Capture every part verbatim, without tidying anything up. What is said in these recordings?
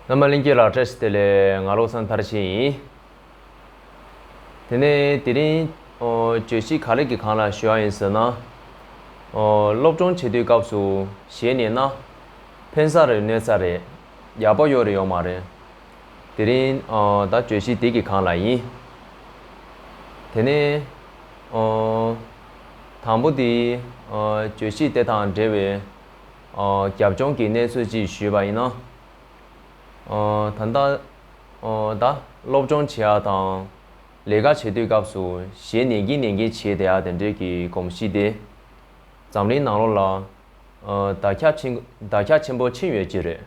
རྣམ་པ་ལྷན་རྒྱས་ལ་བཀྲ་ཤིས་བདེ་ལེགས། ང་བློ་བཟང་མཐར་ཕྱིན་ཡིན། དེ་ནས་དེ་རིང་ཨོ་བརྗོད་གཞི་ག་རེ་གི་སྒང་ལ་ཞུ་བ་ཡིན་ཟེར་ན། ཨོ་སློབ་སྦྱོང་བྱེད་དུས་སྐབས་སུ་ཞེད་ནས་ན། ཕན་ས་རེད་གནོད་ས་རེད། ཡག་པོ་ཡོད་རེད་ཡོད་མ་རེད། དེ་རིང་ཨོ་ད་བརྗོད་གཞི་དེ་གི་སྒང་ལ་ཡིན། དེ་ནས་ཨོ་དང་པོ་དེ་ཨོ་བརྗོད་གཞི་དེ་དང་འབྲེལ་བའི་ཨོ་རྒྱབ་ལྗོངས་ཀྱི་གནས་ཚུལ་ཅིག་ཞུས་པ་ཡིན་ན། ཨོ་ད་ལྟ་ཨོ་ད་སློབ་སྦྱོང་བྱེད་ཡག་དང་ལས་ཀ་བྱེད་དུས་སྐབས་སུ་ཞེད་ནན་གྱིན་ནན་གྱིན་བྱེད་བསྡད་ཡག་དེ་འདྲའི་གི་གོམས་གཤིས་དེ་འཛམ་གླིང་ནང་ལོགས་ལ་ཨོ་དར་ཁྱབ་ཆེན་དར་ཁྱབ་ཆེན་པོ་ཕྱིན་ཡོད་ཀྱི་རེད།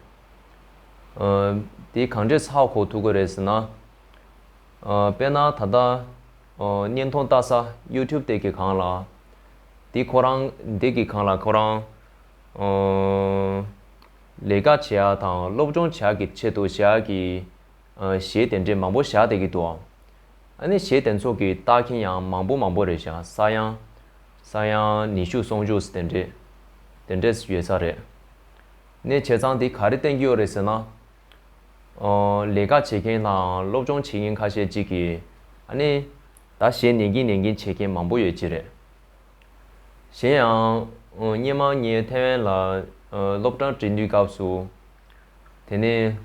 ཨོ་དེ་གང་འདྲས་ཧ་གོ་ཐུབ་ཀྱི་རེད་ཟེར་ན། ཨོ་དཔེར་ན་ད་ལྟ་ཨོ་བརྙན་ཐུང་ལྟ་ས་ཡུ་ཊུབ་དེ་གི་སྒང་ལ། དེ་ཁོ་རང་དེ་གི་སྒང་ལ་ཁོ་རང་ཨོ་ལས་ཀ་བྱེད་ཡག་དང་སློབ་སྦྱོང་བྱེད་ཡག་གི་ཆེད་དུ་བཞག་གི་ཨོ་གཞས་དེ་འདྲས་མང་པོ་བཞག་བསྡད་ཀྱི་འདུག་ཨ་ནི་གཞས་དེ་ཚོ་གི་ལྟ་མཁན་ཡང་མང་པོ་མང་པོ་རེད་ཤག་ས་ཡང་ས་ཡང་ཉི་ཤུ་སུམ་ཅུ་དེ་འདྲས་དེ་འདྲས་ཡོད་ས་རེད། ནས་བྱས་ཙང་དེ་ག་རེ་བསྟན་གྱི་ཡོད་རེད་ཟེར་ན། ཨོ་ལས་ཀ་བྱེད་མཁན་དང་སློབ་སྦྱོང་བྱེད་མཁན་ཁ་ཤས་ཅིག་གིས་ཨ་ནི་ད་གཞས་ནན་གྱིན་ནན་གྱིན་བྱེད་མཁན་མང་པོ་ཡོད་ཀྱི་རེད། གཞན་ཡང་ཨོ་སྔོན་མ་ངས་ཐེ་ཝན་ལ་ཨོ་སློབ་གྲྭ་འགྲིམ་དུས་སྐབས་སུ། དེ་ནས་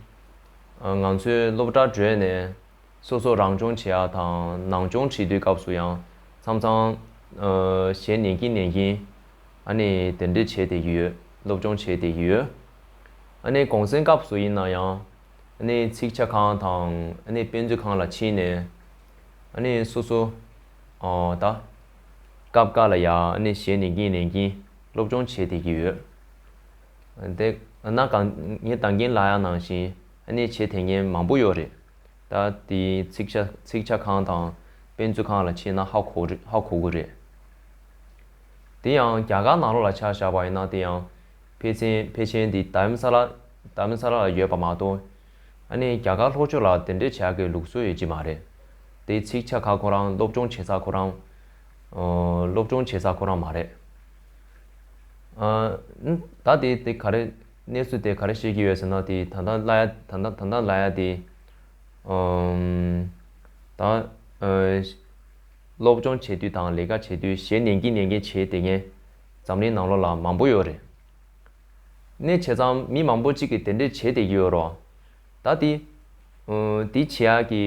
ཨོ་ང་ཚོའི་སློབ་གྲྭ་བགྲོད་ནས་སོ་སོ་རང་སྦྱོང་བྱེད་ཡག་དང་ནང་སྦྱོང་བྱེད་དུས་སྐབས་སུ་ཡང་མཚམས་མཚམས་ཨོ་གཞས་ནན་གྱིན་ནན་གྱིན་ཨ་ནི་དེ་འདྲས་བྱས་བསྡད་ཀྱི་ཡོད། སློབ་སྦྱོང་བྱས་བསྡད་ཀྱི་ཡོད། ཨ་ནི་གུང་སེང་སྐབས་སུ་ཡིན་ན་ཡང་ཨ་ནི་ཚིག་ཆ་ཁང་དང་ཨ་ནི་དཔེ་མཛོད་ཁང་ལ་ཕྱིན་ནས་ཨ་ནི་སོ་སོ་ཨོ་ད་སྐབས་འགའ་ལ་ཡང་ཨ་ནི་གཞས་ནན་གྱིན་ནན་གྱིན་སློབ་སྦྱོང་བྱས་བསྡད་ཀྱི་ཡོད། དེ་ན་གང་ངས་ད་གིན་ལབ་ཡག་ནང་བཞིན་ཨ་ནི་བྱེད་དེ་མཁན་མང་པོ་ཡོད་རེད། ད་དེའི་ཚིག་ཆ་ཚིག་ཆ་ཁང་དང་དཔེ་མཛོད་ཁང་ལ་ཕྱིན་ན་ཧ་གོ་རེད་ཧ་གོ་གི་རེད། དེ་ཡང་རྒྱ་གར་ནང་ལོགས་ལ་ཆ་བཞག་པ་ཡིན་ན་དེ་ཡང་ཕལ་ཆེར་ཕལ་ཆེར་དེ་དྷ་རམ་ས་ལ་དྷ་རམ་ས་ལ་ལ་ཡོད་པ་མ་གཏོགས་ཨ་ནི་རྒྱ་གར་ལྷོ་ཕྱོགས་ལ་དེ་འདྲས་བྱ་གི་ལུགས་སྲོལ་ཡོད་ཀྱི་མ་རེད། དེ་ཚིག་ཆ་ཁ་ཁོ་རང་སློབ་སྦྱོང་བྱེད་ས་ཁོ་རང་ཨོ་སློབ་སྦྱོང་བྱེད་ས་ཁོ་རང་མ་རེད། ཨ་ད་དེ་དེ་ག་རེ་གནས་ཚུལ་དེ་ག་རེ་བཤད་ཀྱི་ཡོད་ཟེར་ན་དེ་ད་ལྟ་ལབ་ཡག་ད་ལྟ་ད་ལྟ་ལབ་ཡག་དེ་ཨམ་ད་ཨ་སློབ་སྦྱོང་བྱེད་དུས་དང་ལས་ཀ་བྱེད་དུས་གཞས་ནན་གྱིན་ནན་གྱིན་བྱས་བསྡད་མཁན་འཛམ་གླིང་ནང་ལོགས་ལ་མང་པོ་ཡོད་རེད། ནས་བྱས་ཙང་མི་མང་པོ་གཅིག་གིས་དེ་འདྲས་བྱས་བསྡད་ཀྱི་ཡོད་རེད། ད་དེ་ཨ་དེ་བྱེད་ཡག་གི་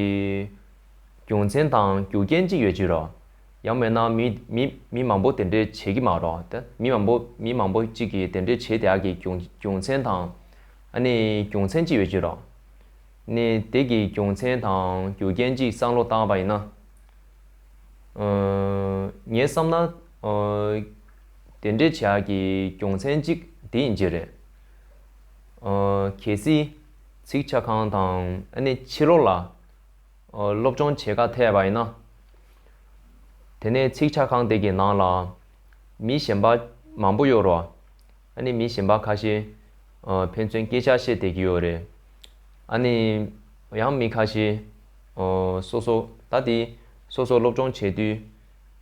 རྒྱུ་མཚན་དང་རྒྱུ་རྐྱེན་གཅིག་ཡོད་ཀྱི་རེད། ཡང་མིན་ན་མི་མི་མི་མང་པོ་དེ་འདྲས་བྱེད་ཀྱི་མ་རེད་དེ། མི་མང་པོ་མི་མང་པོ་གཅིག་གིས་དེ་འདྲས་བྱེད་བསྡད་ཡག་གི་རྒྱུ་རྒྱུ་མཚན་དང་ཨ་ནི་རྒྱུ་མཚན་གཅིག་ཡོད་ཀྱི་རེད། ནི་དེ་གི་རྒྱུ་མཚན་དང་རྒྱུ་རྐྱེན་གཅིག་བསམ་བློ་བཏང་བ་ཡིན་ན། ཨ་ངས་བསམ་ན་ཨ་དེ་འདྲས་བྱེད་ཡག་གི་རྒྱུ་མཚན་གཅིག་དེ་ཡིན་གྱི་རེད། ཨ་གལ་སྲིད་ཚིག་ཆ་ཁང་དང་ཨ་ནི་ཕྱི་ལོགས་ལ་ཨ་སློབ་སྦྱོང་བྱེད་ག་ཐད་པ་ཡིན་ན། དེ་ནས་ཚིག་ཆ་ཁང་དེ་གི་ནང་ལ་མི་གཞན་པ་མང་པོ་ཡོད་རེད། ཨ་ནི་མི་གཞན་པ་ཁ་ཤས་ཨ་ཕན་ཚུན་སྐད་ཆ་བཤད་བསྡད་ཀྱི་ཡོད་རེད། ཨ་ནི་ཡང་མི་ཁ་ཤས་ཨ་སོ་སོ་ད་དེ་སོ་སོ་སློབ་སྦྱོང་བྱེད་དུས་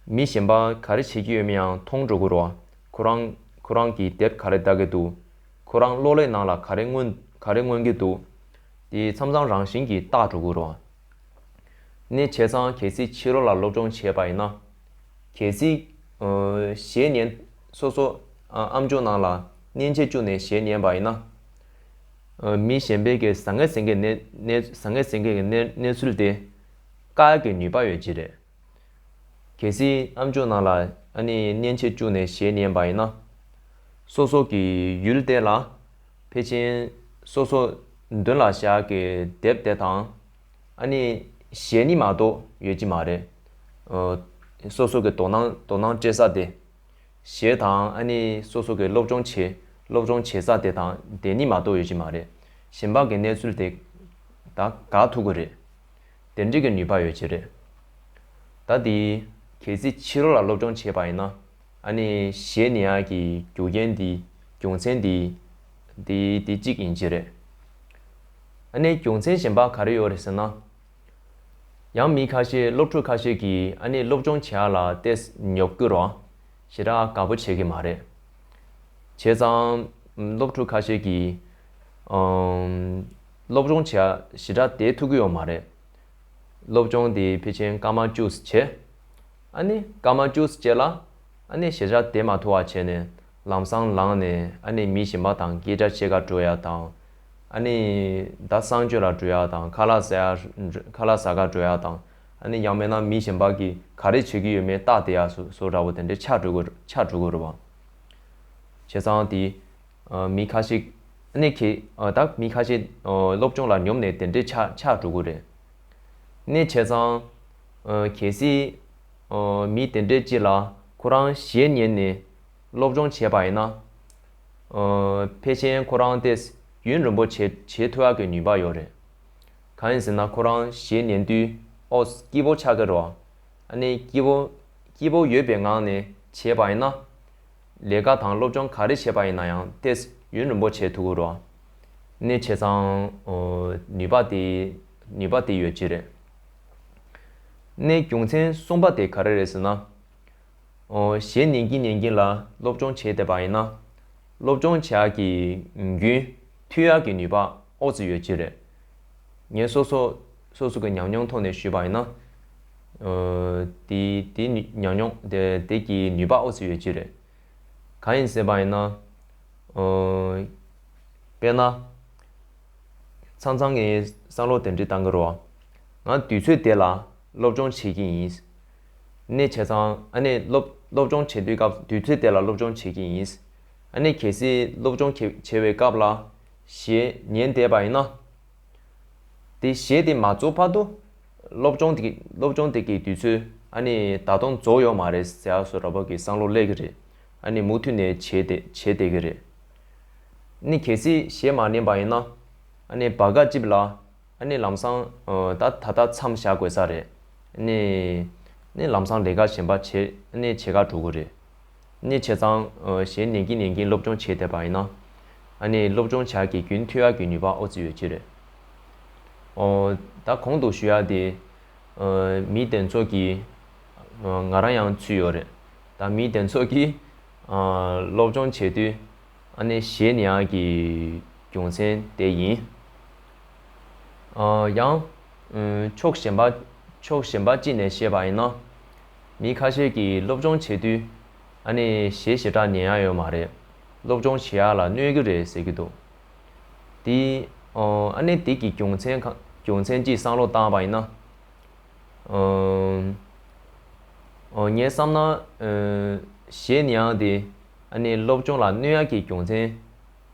མི་གཞན་པ་ག་རེ་བྱེད་ཀྱི་ཡོད་མེད་ཡང་མཐོང་འགྲོ་གི་རེད། ཁོ་རང་ཁོ་རང་གི་དེབ་ག་རེ་ལྟ་གི་འདུག་ཁོ་རང་གློག་ཀླད་ནང་ལ་ག་རེ་མངོན་ག་རེ་མངོན་གྱི་འདུག་དེ་མཚམས་མཚམས་རང་བཞིན་གྱིས་བལྟ་འགྲོ་གི་རེད། ནས་བྱས་ཙང་གལ་སྲིད་ཕྱི་ལོགས་ལ་སློབ་སྦྱོང་བྱས་པ་ཡིན་ན། གལ་སྲིད་ཨ་གཞས་ཉན་སོ་སོ་ཨ་ཨམ་ཅོག་ནང་ལ་མཉེན་ཆས་བཅུག་ནས་གཞས་ཉན་པ་ཡིན་ན། ཨ་མི་གཞན་པས་ཀྱི་ཟང་ངེ་ཟིང་གེ་གནས་གནས་ཟང་ངེ་ཟིང་གེ་གི་གནས་གནས་ཚུལ་དེ་བཀག་ཡག་གི་ནུས་པ་ཡོད་ཀྱི་རེད། གལ་སྲིད་ཨམ་ཅོག་ནང་ལ་ཨ་ནི་མཉེན་ཆས་བཅུག་ནས་གཞས་ཉན་པ་ཡིན་ན། སོ་སོ་གི་ཡུལ་དེ་ལ་ཕལ་ཆེར་སོ་སོ་མདུན་ལ་བཞག་གི་དེབ་དེ་དང་ཨ་ནི་གཞས་ནི་མ་གཏོགས་ཡོད་ཀྱི་མ་རེད། ཨ་སོ་སོ་གི་དོ་སྣང་དོ་སྣང་སྤྲད་ས་དེ། གཞས་དང་ཨ་ནི་སོ་སོ་གི་སློབ་སྦྱོང་བྱེད་སློབ་སྦྱོང་བྱེད་ས་དེ་དང་དེ་གཉིས་མ་གཏོགས་ཡོད་ཀྱི་མ་རེད། གཞན་པ་གི་གནས་ཚུལ་དེ་ད་དགག་ཐུབ་ཀྱི་རེད། དེ་འདྲ་གི་ནུས་པ་ཡོད་ཀྱི་རེད། ད་དེ་གལ་སྲིད་ཕྱི་ལོགས་ལ་སློབ་སྦྱོང་བྱས་པ་ཡིན་ན་ཨ་ནི་གཞས་ཉན་ཡག་གི་རྒྱུ་རྐྱེན་དེ་རྒྱུ་མཚན་དེ་དེ་དེ་གཅིག་ཡིན་གྱི་རེད། ཨ་ནི་རྒྱུ་མཚན་གཞན་པ་ག་རེ་ཡོད་རེད་ཟེར་ན། ཡང་མི་ཁ་ཤས་སློབ་ཕྲུག་ཁ་ཤས་ཀྱིས་ཨ་ནི་སློབ་སྦྱོང་བྱེད་ཡག་ལ་ཏོག་ཙམ་ཉོབ་ཀྱི་རེད། ཞེ་དྲག་དགའ་པོ་བྱེད་ཀྱི་མ་རེད། བྱས་ཙང་སློབ་ཕྲུག་ཁ་ཤས་ཀྱིས་ཨམ་ སློབ་སྦྱོང་བྱེད་ཡ་ཞེ་དྲག་བསྡད་ཐུབ་ཀྱི་ཡོད་མ་རེད། སློབ་སྦྱོང་དེ་ཕལ་ཆེར་སྐར་མ་བཅུ་བྱས། ཨ་ནི་སྐར་མ་བཅུ་རྗེས་ལ་ཨ་ནི་ཞེ་དྲག་བསྡད་མ་ཐུབ་པ་བྱས་ནས་ལམ་སང་ལངས་ནས་ཨ་ནི་མི་གཞན་པ་དང་སྐད་ཆ་བཤད་ག་འགྲོ་ཡ་དང་། ཨ་ནི་ད་གསང་སྤྱོད་ལ་འགྲོ་ཡ་དང་ཁ་ལག་ཟ་ཡ་ཁ་ལག་ཟ་ག་འགྲོ་ཡ་དང་། ཨ་ནི་ཡང་མིན་ན་མི་གཞན་པ་གིས་ག་རེ་བྱེད་ཀྱི་ཡོད་མེད་བལྟ་བསྡད་ཡ་བཟོ་བཟོ་འདྲ་པོ་དེ་འདྲའི་ཆགས་འགྲོ་གི་ཆགས་འགྲོ་གི་རེད་པ། བྱས་ཙང་དེ་ཨ་མི་ཁ་ཤས་ཨ་ནི་ཁྱེད་ཨ་ད་མི་ཁ་ཤས་ཨ་སློབ་སྦྱོང་ལ་ཉོབ་ནས་དེ་འདྲའི་ཆགས་ཆགས་འགྲོ་གི་རེད། ནི་བྱས་ཙང་ཨ་གལ་སྲིད་ཨ་མི་དེ་འདྲའི་ཅིག་ལ་ཁོ་རང་གཞས་ཉན་ནས་སློབ་སྦྱོང་བྱས་པ་ཡིན་ན། ཨ་ཕལ་ཆེར་ཁོ་རང་དེ་ཡུན་རིང་པོ་བྱེད་བྱེད་ཐུབ་ཡག་གི་ནུས་པ་ཡོད་རེད། གང་ཡིན་ཟེར་ན་ཁོ་རང་གཞས་ཉན་དུས་ཨོ་སྐྱིད་པོ་ཆགས་ཀྱི་རེད་པ། ཨ་ནི་སྐྱིད་པོ་སྐྱིད་པོ་ཡོད་པའི་ངང་ནས་བྱས་པ་ཡིན་ན། ལས་ཀ་དང་སློབ་སྦྱོང་ག་རེ་བྱས་པ་ཡིན་ན་ཡང་དེ་ཡུན་རིང་པོ་བྱེད་ཐུབ་ཀྱི་རེད་པ། ནི་བྱས་ཙང་ཨོ་ནུས་པ་དེ་ནུས་པ་དེ་ཡོད་ཀྱི་རེད། ནི་རྒྱུ་མཚན་གསུམ་པ་དེ་ག་རེ་རེད་ཟེར་ན། ཨོ་གཞས་ཉན་གྱིན་ཉན་གྱིན་ལ་སློབ་སྦྱོང་བྱས་བསྡད་པ་ཡིན་ན། སློབ་སྦྱོང་བྱེད་ཡག་གི་རྒྱུན་མཐུད་ཡག་གི་ནུས་པ་ཨོ་ཙི་ཡོད་ཀྱི་རེད། ངས་སོ་སོ་སོ་སོ་གི་ཉམས་མྱོང་ཐོག་ནས་ཞུས་པ་ཡིན་ན། ཨོ་དེ་དེ་ཉམས་མྱོང་དེ་དེ་གི་ནུས་པ་ཨོ་ཙི་ཡོད་ཀྱི་རེད། གང་ཡིན་ཟེར་བ་ཡིན་ན། ཨོ་དཔེར་ན། མཚམས་མཚམས་ངས་བསམ་བློ་དེ་འདྲ་བཏང་གི་རེད་པ། ང་དུས་ཚོད་དེ་ལ་སློབ་སྦྱོང་བྱེད་ཀྱི་ཡིན། ནི་བྱས་ཙང་ཨ་ནི་སློབ་སློབ་སྦྱོང་བྱེད་དུས་སྐབས་དུས་ཚོད་དེ་ལ་སློབ་སྦྱོང་བྱེད་ཀྱི་ཡིན། ཨ་ནི་གལ་སྲིད་སློབ་སྦྱོང་བྱེད་བྱེད་པའི་སྐབས་ལ་གཞས་ཉན་བསྡད་པ་ཡིན་ན། དེ་གཞས་དེ་མ་རྫོགས་བར་དུ་སློབ་སྦྱོང་དེ་སློབ་སྦྱོང་དེ་གི་དུས་ཚོད་ཨ་ནི་ད་དུང་རྫོགས་ཡོད་མ་རེད་ཟེར་ཡག་བཟོ་འདྲ་པོ་གི་བསམ་བློ་སླེབས་ཀྱི་རེད། ཨ་ནི་མུ་མཐུད་ནས་བྱས་ཏེ་བྱས་བསྡད་ཀྱི་རེད། ནི་གལ་སྲིད་གཞས་མ་ཉན་པ་ཡིན་ན། ཨ་ནི་བར་སྐབས་ཅིག་ལ་ཨ་ནི་ལམ་སང་ཨ་ད་ད་ལྟ་མཚམས་བཞག་དགོས་ས་རེད། ཨ་ནི་ནི་ལམ་སང་ལས་ཀ་གཞན་པ་བྱེད་ཨ་ནི་བྱེད་ག་འགྲོ་གི་རེད། ནི་བྱས་ཙང་ཨ་གཞས་ཉན་གྱིན་ཉན་གྱིན་སློབ་སྦྱོང་བྱས་བསྡད་པ་ཡིན་ན། ཨ་ནི་སློབ་སྦྱོང་བྱ་གི་རྒྱུན་མཐུད་ཡག་གི་ནུས་པ་ཨོ་ཙི་ཡོད་ཀྱི་རེད། ཨོ་ད་གོང་དུ་ཞུ་ཡག་དེ་ཨ་མི་དེ་ཚོ་གིས་ཨ་ང་རང་ཡང་ཚུད་ཡོད་རེད། ད་མི་དེ་ཚོ་གིས་ཨ་སློབ་སྦྱོང་བྱེད་དུས་ཨ་ནི་གཞས་ཉན་ཡག་གི་རྒྱུ་མཚན་དེ་ཡིན། ཨ་ཡང་ཨ་ཕྱོགས་གཞན་པ་ཕྱོགས་གཞན་པ་གཅིག་ནས་བཤད་པ་ཡིན་ན། མི་ཁ་ཤས་ཀྱིས་སློབ་སྦྱོང་བྱེད་དུས་ཨ་ནི་གཞས་ཞེ་དྲག་ཉན་ཡག་ཡོད་མ་རེད། སློབ་སྦྱོང་བྱེད་ཡག་ལ་གནོད་ཀྱི་རེད་ཟེར་གྱི་འདུག་དེ་ཨ་ནི་དེ་གི་རྒྱུ་མཚན་ག་རྒྱུ་མཚན་གཅིག་བསམ་བློ་བཏང་བ་ཡིན་ན། ཨོ་ངས་བསམ་ན་ཨ་གཞས་ཉན་ཡག་དེ་ཨ་ནི་སློབ་སྦྱོང་ལ་གནོད་ཡག་གི་རྒྱུ་མཚན་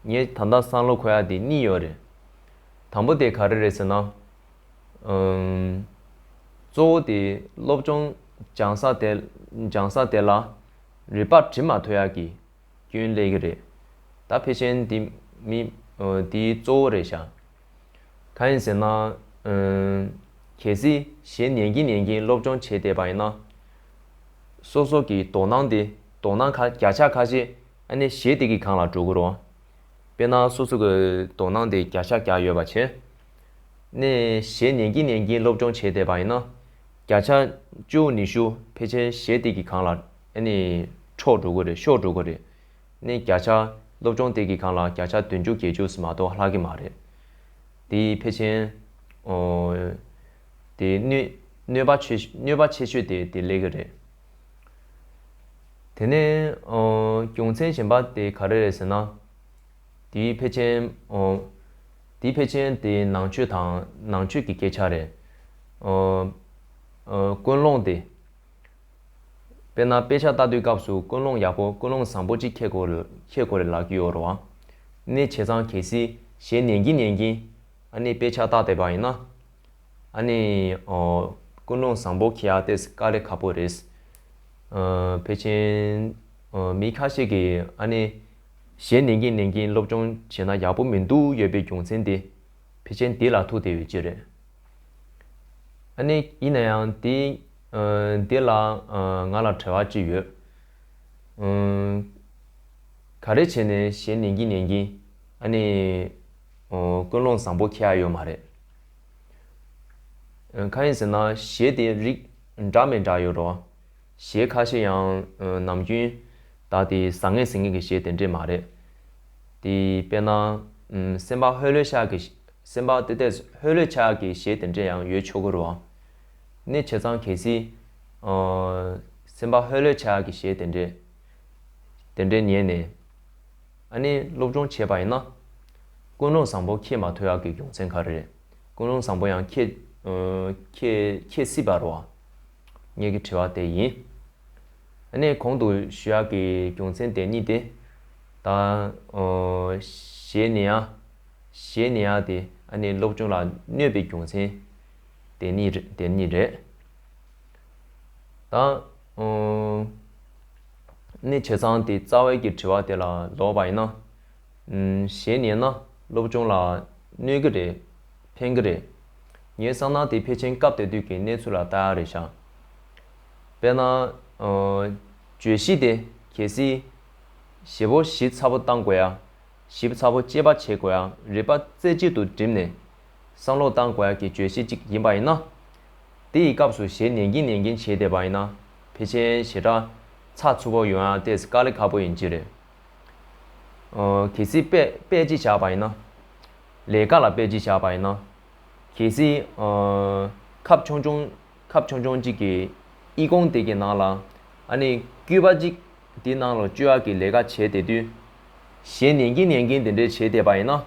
ངས་ད་ལྟ་བསམ་བློ་འཁོར་ཡག་དེ་གཉིས་ཡོད་རེད། དང་པོ་དེ་ག་རེ་རེད་ཟེར་ན། ཨམ། གཙོ་བོ་དེ་སློབ་སྦྱོང་སྦྱང་ས་དེ་སྦྱང་ས་དེ་ལ་རིག་པ་སྒྲིམ་མ་ཐུབ་ཡག་གི་སྐྱོན་སླེབས་ཀྱི་རེད། ད་ཕལ་ཆེར་འདི་མི་ཨ་འདི་གཙོ་བོ་རེད་ཤག་གང་ཡིན་ཟེར་ན། ཨམ། གལ་སྲིད་གཞས་ཉན་གྱིན་ཉན་གྱིན་སློབ་སྦྱོང་བྱས་བསྡད་པ་ཡིན་ན། སོ་སོ་གི་དོ་སྣང་དེ་དོ་སྣང་ཁ་བརྒྱ་ཆ་ཁ་ཤས་ཨ་ནི་གཞས་དེ་གི་སྒང་ལ་འགྲོ་གི་རེད། དཔེར་ན་སོ་སོ་གི་དོ་སྣང་དེ་བརྒྱ་ཆ་བརྒྱ་ཡོད་པ་བྱས། ནས་གཞས་ཉན་གྱིན་ཉན་གྱིན་སློབ་སྦྱོང་བྱས་བསྡད་པ་ཡིན་ན། བརྒྱ་ཆ་བཅུ་ཉི་ཤུ་ཕལ་ཆེར་གཞས་དེ་གི་སྒང་ལ་ཨ་ནི་འཕྲོག་འགྲོ་གི་རེད། ཤོར་འགྲོ་གི་རེད། ནས་བརྒྱ་ཆ་སློབ་སྦྱོང་དེ་གི་སྒང་ལ་བརྒྱ་ཆ་བདུན་ཅུ་བརྒྱད་ཅུ་ཙམ་མ་གཏོགས་ལྷག་གི་མ་རེད། དེ་ཕལ་ཆེར་ཨོ་དེ་གནོད་གནོད་པ་ཆེ་གནོད་པ་ཆེ་ཤོས་དེ་དེ་སླེབས་ཀྱི་རེད། དེ་ནས་ཨོ་རྒྱུ་མཚན་གཞན་པ་དེ་ག་རེ་རེད་ཟེར་ན། དེའི་ཕལ་ཆེར་ཨོ་དེའི་ཕལ་ཆེར་དེ་ནང་ཆོས་དང་ནང་ཆོས་ཀྱི་སྐད་ཆ་རེད། ཨོ་ཨོ་ཀུན་སློང་དེ། དཔེར་ན་དཔེ་ཆ་ལྟ་དུས་སྐབས་སུ་ཀུན་སློང་ཡག་པོ་ཀུན་སློང་བཟང་པོ་གཅིག་འཁྱེར་དགོས་རེད་འཁྱེར་དགོས་རེད་ལབ་ཀྱི་ཡོད་རེད་བ། ནི་བྱས་ཙང་གལ་སྲིད་གཞས་ཉན་གྱིན་ཉན་གྱིན་ཨ་ནི་དཔེ་ཆ་ལྟ་བསྡད་པ་ཡིན་ན། ཨ་ནི་ཨོ་ཀུན་སློང་བཟང་པོ་འཁྱེར་ཡག་དེ་དཀའ་ལས་ཁག་པོ་རེད། ཨ་ཕལ་ཆེར་ཨོ་མི་ཁ་ཤས་ཀྱིས་ཨ་ནི་གཞས་ཉན་གྱིན་ཉན་གྱིན་སློབ་སྦྱོང་བྱས་ན་ཡག་པོ་མི་འདུག་ཡོད་པའི་རྒྱུ་མཚན་དེ་ཕལ་ཆེར་འདི་ལ་ཐུག་བསྡད་ཡོད་ཀྱི་རེད། ཨ་ནི་ཡིན་ན་ཡང་དེ་ཨ་འདི་ལ་ཨ་ང་ལ་དྲི་བ་གཅིག་ཡོད། ཨ་ག་རེ་བྱས་ནས་གཞས་ཉན་གྱིན་ཉན་གྱིན་ཨ་ནི་ཨ་ཀུན་སློང་བཟང་པོ་འཁྱེར་ཡག་ཡོད་མ་རེད། ཨ་གང་ཡིན་ཟེར་ན་གཞས་དེ་རིགས་འདྲ་མི་འདྲ་ཡོད་རེད། གཞས་ཁ་ཤས་ཡང་ཨ་ནམ་རྒྱུན་ད་དེ་བཟང་ངན་ཟེར་མཁན་གྱི་གཞས་དེ་འདྲས་མ་རེད། དེ་དཔེར་ན་ཨ་སེམས་པ་ལྷོད་ལྷོད་ཤག་གི་ སེམས་པ་དེ་ཏོག་ཙམ་ལྷོད་ལྷོད་ཆགས་ཀྱི་གཞས་དེ་འདྲས་ཡང་ཡོད་ཆོག་གི་རེད་བ། ནི་བྱས་ཙང་གལ་སྲིད་ཨ་སེམས་པ་ལྷོད་ལྷོད་ཆགས་ཀྱི་གཞས་དེ་འདྲས་དེ་འདྲས་ཉན་ནས་ཨ་ནི་སློབ་སྦྱོང་བྱས་པ་ཡིན་ན། ཀུན་སློང་བཟང་པོ་འཁྱེར་མ་ཐུབ་ཡག་གི་རྒྱུ་མཚན་ག་རེ་རེད། ཀུན་སློང་བཟང་པོ་ཡང་འཁྱེར་ཨ་འཁྱེར་འཁྱེར་སྲིད་པ་རེད་བ། ངེད་ཀྱི་དྲི་བ་དེ་ཡིན། ཨ་ནི་གོང་དུ་ཞུ་ཡག་གི་རྒྱུ་མཚན་དེ་གཉིས་དེ། ད་ཨོ་གཞས་ཉན་ཡག་གཞས་ཉན་ཡག་དེ་ཨ་ནི་སློབ་སྦྱོང་ལ་གནོད་པའི་རྒྱུ་མཚན་དེ་གཉིས་རེད། དེ་གཉིས་རེད། ད་ཨོ་ནི་བྱས་ཙང་དེ་རྩ་བའི་གི་དྲི་བ་དེ་ལ་ལོག་པ་ཡིན་ན། ཨུམ། གཞས་ཉན་ན་སློབ་སྦྱོང་ལ་གནོད་གི་རེད། ཕན་གི་རེད། ངའི་བསམ་ན་དེ་ཕལ་ཆེར་སྐབས་དེ་དུས་ཀྱི་གནས་ཚུལ་ལ་ལྟ་ཡག་རེད་ཤག་དཔེར་ན། ཨོ། བརྗོད་གཞི་དེ་གལ་སྲིད་ཞེ་པོ་ཞིབ་ཚགས་པོ་བཏང་དགོས་ཡ། ཞིབ་ཚགས་པོ་དཔྱད་པ་བྱེད་དགོས་ཡ། རིག་པ་རྩེ་གཅིག་ཏུ་བསྒྲིམས་ནས་བསམ་བློ་བཏང་དགོས་ཡ་གི་བརྗོད་གཞི་གཅིག་ཡིན་པ་ཡིན་ན། དེ་ཡི་སྐབས་སུ་གཞས་ཉན་གིན་ཉན་གིན་བྱས་བསྡད་པ་ཡིན་ན། ཕལ་ཆེར་ཞེ་དྲག་ཚགས་ཚུད་པོ་ཡོང་ཡ་ཏོག་ཙམ་དཀའ་ལས་ཁག་པོ་ཡིན་གྱི་རེད། ཨོ། གལ་སྲིད་དཔེ་དཔེ་ཅིག་བཞག་པ་ཡིན་ན། ལས་ཀ་ལ་དཔེ་ཅིག་བཞག་པ་ཡིན་ན། གལ་སྲིད་ཨོ། ཁབ་ཆུང་ཆུང་ཁབ་ཆུང་ཆུང་གཅིག་གི་ཨི་ཁུང་དེ་གི་ནང་ལ་ཨ་ནི་སྐུད་པ་གཅིག་དེ་ནང་ལ་བཅུག་ཡག་གི་ལས་ཀ་བྱས་བསྡད་དུས། གཞས་ཉན་གིན་ཉན་གིན་དེ་འདྲས་བྱས་བསྡད་པ་ཡིན་ན།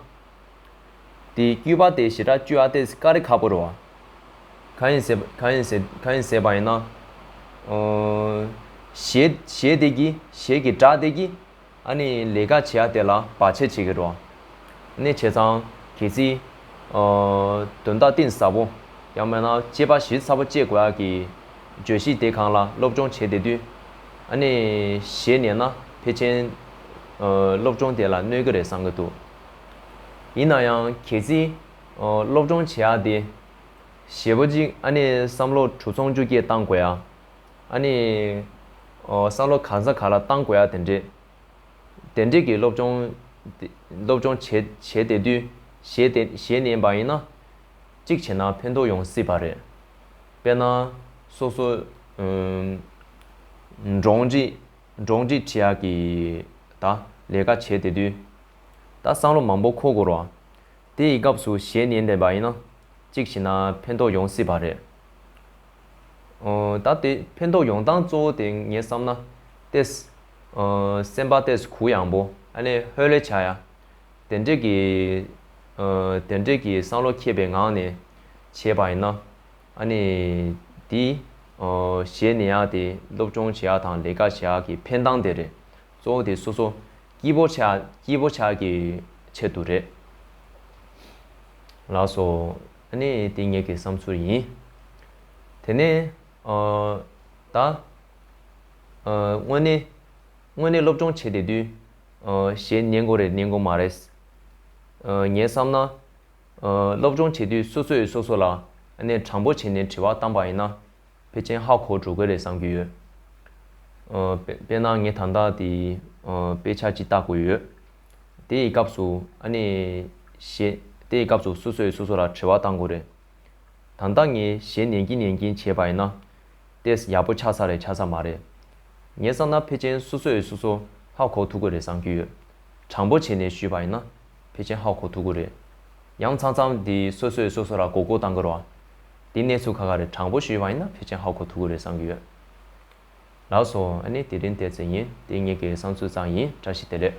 དེ་སྐུད་པ་དེ་ཞེ་དྲག་བཅུག་ཡ་དེ་དཀའ་ལས་ཁག་པོ་རེད་བ། གང་ཡིན་ཟེར་གང་ཡིན་ཟེར་གང་ཡིན་ཟེར་བ་ཡིན་ན། ཨོ། གཞས་གཞས་དེ་གི་གཞས་ཀྱི་སྒྲ་དེ་གི་ཨ་ནི་ལས་ཀ་བྱེད་ཡ་དེ་ལ་བར་ཆད་བྱེད་ཀྱི་རེད་བ། ཨ་ནི་བྱས་ཙང་གལ་སྲིད་ཨོ། དོན་དག་གཏིང་ཟབ་པོ་ཡང་མིན་ན་དཔྱད་པ་ཞིབ་ཚགས་པོ་བྱེད་དགོས་ཡ་གི་བརྗོད་གཞི་དེ་སྒང་ལ་སློབ་སྦྱོང་བྱེད་བསྡད་དུས། ཨ་ནི་གཞས་ཉན་ན་ཕལ་ཆེར་ཨོ། སློབ་སྦྱོང་དེ་ལ་གནོད་ཀྱི་རེད་བསམ་གྱི་འདུག་ཡིན་ན་ཡང་གལ་སྲིད་ཨོ། སློབ་སྦྱོང་བྱེད་ཡག་དེ་ཞེ་པོ་ཅིག་ཨ་ནི་བསམ་བློ་གྲུ་ཚང་བཅུ་བརྒྱད་བཏང་དགོས་ཡ། ཨ་ནི་ཨོ། བསམ་བློ་གང་ས་ག་ལ་བཏང་དགོས་ཡ་དེ་འདྲས་དེ་འདྲས་ཀྱི་སློབ་སྦྱོང་སློབ་སྦྱོང་བྱེད་བྱེད་བསྡད་དུས་གཞས་དེ་གཞས་ཉན་པ་ཡིན་ན་གཅིག་བྱས་ན་ཕན་ཐོགས་ཡོང་སྲིད་པ་རེད། དཔེར་ན་སོ་སོ་ཨུམ། འགྲོ་འགྲིག་འགྲོ་འགྲིག་བྱེད་ཡག་གི་ད་ལས་ཀ་བྱེད་བསྡད་དུས། ད་བསམ་བློ་མང་པོ་འཁོར་དགོས་རེད་བ། དེ་ཡི་སྐབས་སུ་གཞས་ཉན་བསྡད་པ་ཡིན་ན་གཅིག་བྱས་ན་ཕན་ཐོགས་ཡོང་སྲིད་པ་རེད། ཨོ། ད་དེ་ཕན་ཐོགས་ཡོང་སྟངས་གཙོ་བོ་དེ་ངས་བསམ་ན་ཏེས། ཨོ། སེམས་པ་ཏེས་གུ་ཡངས་པོ་ཨ་ནི་ལྷོད་ལྷོད་བྱ་ཡ། དེ་འདྲས་ཀྱི་ཨོ། དེ་འདྲས་ཀྱི་བསམ་བློ་འཁྱེར་པའི་ངང་ནས་བྱས་པ་ཡིན་ན། ཨ་ནི་དེ་ཨོ། གཞས་ཉན་ཡག་དེ་སློབ་སྦྱོང་བྱེད་ཡག་དང་ལས་ཀ་བྱེད་ཡག་གི་ཕན་སྟངས་དེ་རེད། གཙོ་བོ་དེ་སོ་སོ་སྐྱིད་པོ་ཆགས་སྐྱིད་པོ་ཆགས་ཀྱི་ཆེད་དུ་རེད། ལགས་སོ། ཨ་ནི་དེ་ངེད་ཀྱི་བསམ་ཚུལ་ཡིན། དེ་ནས་ཨ། ད་ཨ། དངོས་གནས་དངོས་གནས་སློབ་སྦྱོང་བྱེད་བསྡད་དུས་ཨ། གཞས་ཉན་དགོས་རེད་ཉན་དགོས་མ་རེད། ཨ། ངས་བསམ་ན་ཨ། སློབ་སྦྱོང་བྱེད་དུས་སོ་སོས་སོ་སོ་ལ་ཨ་ནི་དྲང་པོ་བྱས་ནས་དྲི་བ་བཏང་པ་ཡིན་ན། ཕལ་ཆེར་ཧ་གོ་འགྲོ་གི་རེད་བསམ་གྱི་ཡོད། ཨ། དཔེ་དཔེར་ན་ངས་ད་ལྟ་དེ་ཨ། དཔེ་ཆ་གཅིག་ལྟ་དགོས་ཡོད། དེ་ཡི་སྐབས་སུ་ཨ་ནི་གཞས་དེ་ཡི་སྐབས་སུ་སོ་སོས་སོ་སོ་ལ་དྲི་བ་བཏང་དགོས་རེད། ད་ལྟ་ངས་གཞས་ཉན་གྱིན་ཉན་གྱིན་བྱས་པ་ཡིན་ན། ཏེས་ཡག་པོ་ཆགས་ས་རེད་ཆགས་ས་མ་རེད། ངས་བསམ་ན་ཕལ་ཆེར་སོ་སོས་སོ་སོ་ཧ་གོ་ཐུབ་ཀྱི་རེད་བསམ་གྱི་ཡོད། དྲང་པོ་བྱས་ནས་ཞུས་པ་ཡིན་ན་ཕལ་ཆེར་ཧ་གོ་ཐུབ་ཀྱི་རེད། ཡང་མཚམས་མཚམས་འདི་སོ་སོས་སོ་སོ་ལ་མགོ་སྐོར་བཏང་གི་རེད་བ། འདི་གནས་ཚུལ་ཁ་ཁ་རེད། དྲང་པོ་ཞུས་པ་ཡིན་ན་ཕལ་ཆེར་ཧ་གོ་ཐུབ་ཀྱི་རེད་བསམ་གྱི་ཡོད། ལགས་སོ། ཨ་ནི་དེ་རིང་དེ་ཙམ་ཡིན། དེ་ངེད་ཀྱི་བསམ་ཚུལ་ཙམ་ཡིན། བཀྲ་ཤིས་བདེ་ལེགས།